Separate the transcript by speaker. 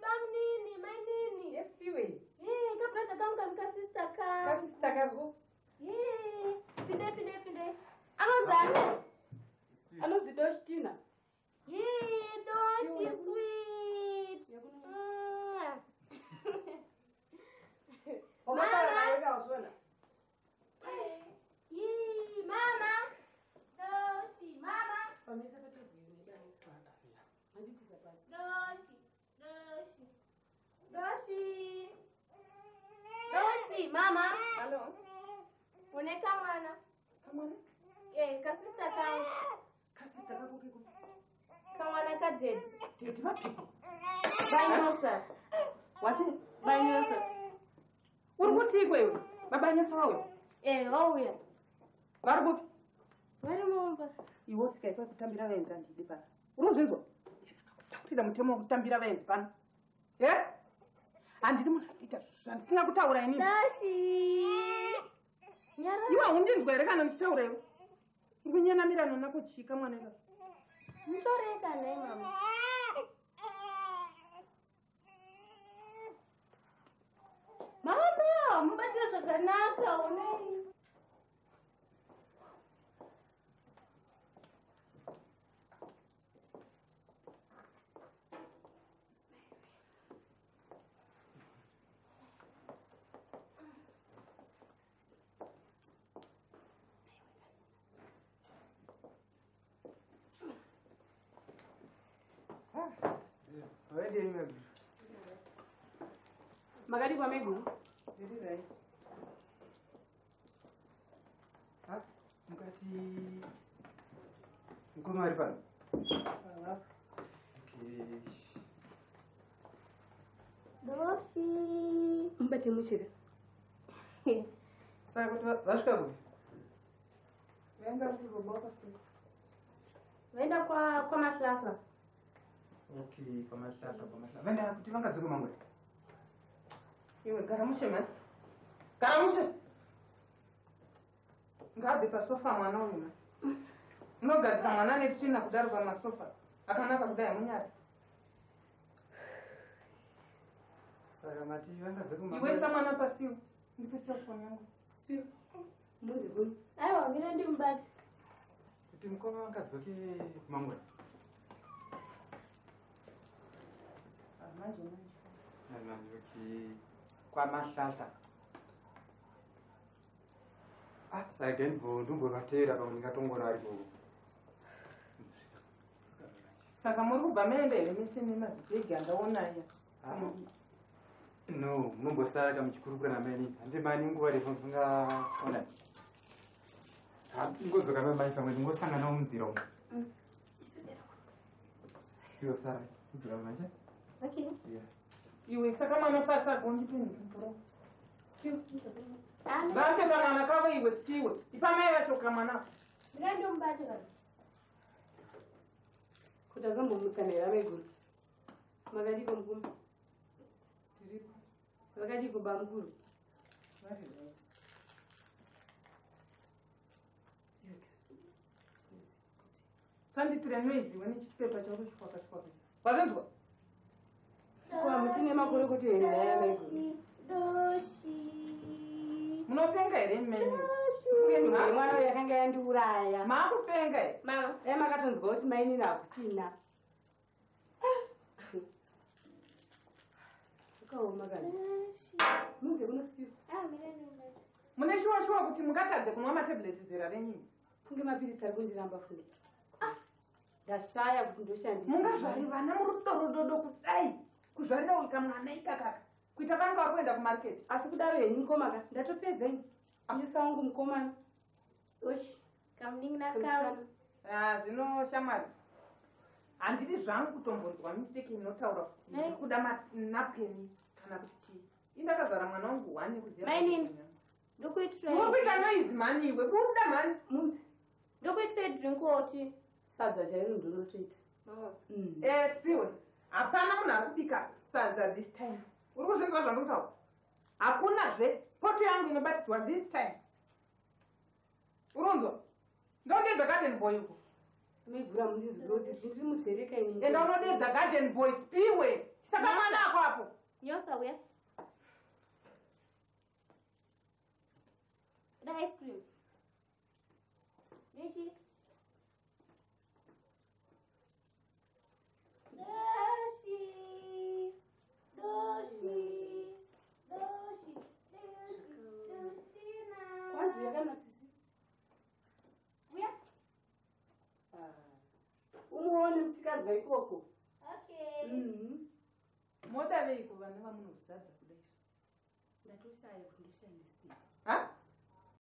Speaker 1: Bamnini, mainini.
Speaker 2: Yes, Piwe.
Speaker 1: Hey, ka brother kangu kani ka sister kangu.
Speaker 2: Ka sister kako.
Speaker 1: Hey, pinde pinde pinde. Anonzani?
Speaker 2: Anonzi Doshtina.
Speaker 1: Hey, Doshi sweet.
Speaker 2: Mama.
Speaker 1: Yee, mama. Doshi, mama. Doshi, Doshi. Doshi. Doshi, mama.
Speaker 2: Hello.
Speaker 1: Une kamwana.
Speaker 2: Kamwana?
Speaker 1: Eh, kasista kangu.
Speaker 2: Kasista kako kiko.
Speaker 1: Kamwana ka daddy.
Speaker 2: Daddy vapi?
Speaker 1: Banyosa.
Speaker 2: Wati?
Speaker 1: Banyosa.
Speaker 2: Uri kuti ikweyo? Babanyosa vauya?
Speaker 1: Eh, vauya.
Speaker 2: Vari kupi?
Speaker 1: Vari mumba.
Speaker 2: Iwe tsika kutambira vaenzi handidi pano. Urikuzvinzwa? Ndakakutaurira mutemo wekutambira vaenzi pano. Eh? Handidi munhu anoita zvandisina kutaura inini.
Speaker 1: Dashi. Nyara.
Speaker 2: Iwe haundinzwa here kana ndichitaura iwe? Uri kunyenamirana nako chika mwana ika.
Speaker 1: Mutoreka nhai mama. Mama, mubate zvakanaka onai.
Speaker 2: Makadi kwa miguu?
Speaker 3: Mukati mukoma ari pano? Okay.
Speaker 1: Doshi.
Speaker 2: Mubate muchira.
Speaker 3: Saka kuti vasvika kupi?
Speaker 2: Vaenda kuroboka siku.
Speaker 1: Vaenda kwa Mahlahla.
Speaker 3: Okay, kwa Mahlahla, kwa Mahlahla. Vaenda kuti vangadzoka mangwana.
Speaker 2: Iwe gara mushe mani. Gara mushe. Ngabve pasofa mwana uyu mani. Munogadzika mwana netsvina kudaro pamasofa. Akanaka kudai hamunyari.
Speaker 3: Saka mati vangadzoka mangwana.
Speaker 2: Iwe isa mwana pasiwo. Ndipe cellphone yangu. Siwo.
Speaker 1: Munzi kuno. Aiwa, ngine ndimubate.
Speaker 3: Kuti mukoma vangadzoke mangwana.
Speaker 2: Manje manje.
Speaker 3: Manje, okay. Kwa Mahlahla. Ah, saka ndimbovatera pamwe ndingatongona varipo.
Speaker 2: Saka muri kubva maenda here mese nemazibhegi andaona aya?
Speaker 3: No, munombosara kamuchikurukura namai. Handi mani nguva refu musingaona. Ingozoka namai pamwe ndingosangana munzira umu. Iwe sara, udzoka manje?
Speaker 1: Okay.
Speaker 3: Yeah.
Speaker 2: Iwe saka mwana pasi agondipe mvura. Vape kamwana kavo iwe siwe. Ipa mai vacho kamwana.
Speaker 1: Mina ndomubate kana.
Speaker 4: Kuti azombomutsanira maiguru. Makadiko mukuru.
Speaker 2: Tiripo.
Speaker 4: Vakadiko bamukuru.
Speaker 2: Vari right. Sanditire noise iwe nechipepa chako chikwaka chikwaka. Wazvinzwa?
Speaker 4: Kwa mutine makorokoto here nhaya maiguru.
Speaker 1: Doshi.
Speaker 2: Munopenga here meni?
Speaker 4: Mwana uyu yakanga yandiuraya.
Speaker 2: Maakupenga here?
Speaker 1: Mama.
Speaker 4: Dai makatonzwa kuti mainini hakuchina. Zvakaoma kani. Munze kunosiwa.
Speaker 1: Ah, mina ndomubate.
Speaker 2: Mune shuwa shuwa kuti mungatadze kunwa matablets zera renyu.
Speaker 4: Funge mapirisi ari kundiramba funge. Ndashaya kuti ndoshandisa.
Speaker 2: Mungazvari vana murudododo kudai. Kuzvarira uyu kamwana ikakaka. Kuita vanenge vari kuenda kumarket.
Speaker 4: Asi kudaro henyu mukomaka ndatopedza ini. Nyusa wangu mukomana.
Speaker 1: Doshi. Kamunin'ina kangu.
Speaker 2: Ah, zvino shamwari. Handidi zvangu kutombonzwa mistake inotaura kuti
Speaker 1: Nei.
Speaker 2: kuda manapkeni kana kuti chii. Indakazvara mwana wangu one kuziva.
Speaker 1: Mainini. Ndokuitira.
Speaker 2: Uri kuita noise mani iwe. Buda mani.
Speaker 4: Munzi
Speaker 1: Ndokuitira drink woti.
Speaker 4: sadza chairo ndinotoita.
Speaker 2: Eh, Spiwe. Hapana munhu ari kubika sadza this time. Uri kuzvinzwa zvandikutaura? Hakunazve poto yangu inobatidzwa this time. Urunzwa? Ndodedza garden boy uko.
Speaker 4: Maigura mundinzwiro tsitsi, ndiri muzvereka ini.
Speaker 2: Enda unodedza garden boy Spiwe. Saka mwana ako apo.
Speaker 1: Nyosa uya. Da ice cream. Nechi. Doshi. Doshi. Doshi. Doshi. Doshina.
Speaker 4: Kwanzi yakanasisi.
Speaker 1: Uya.
Speaker 4: Umuone musikanzwa ikoko.
Speaker 1: Okay.
Speaker 4: Mhm.
Speaker 2: Moda veiko vana vamunozadza kudai.
Speaker 4: Ndatoshaya kuti ndoshandisei.
Speaker 2: Ha?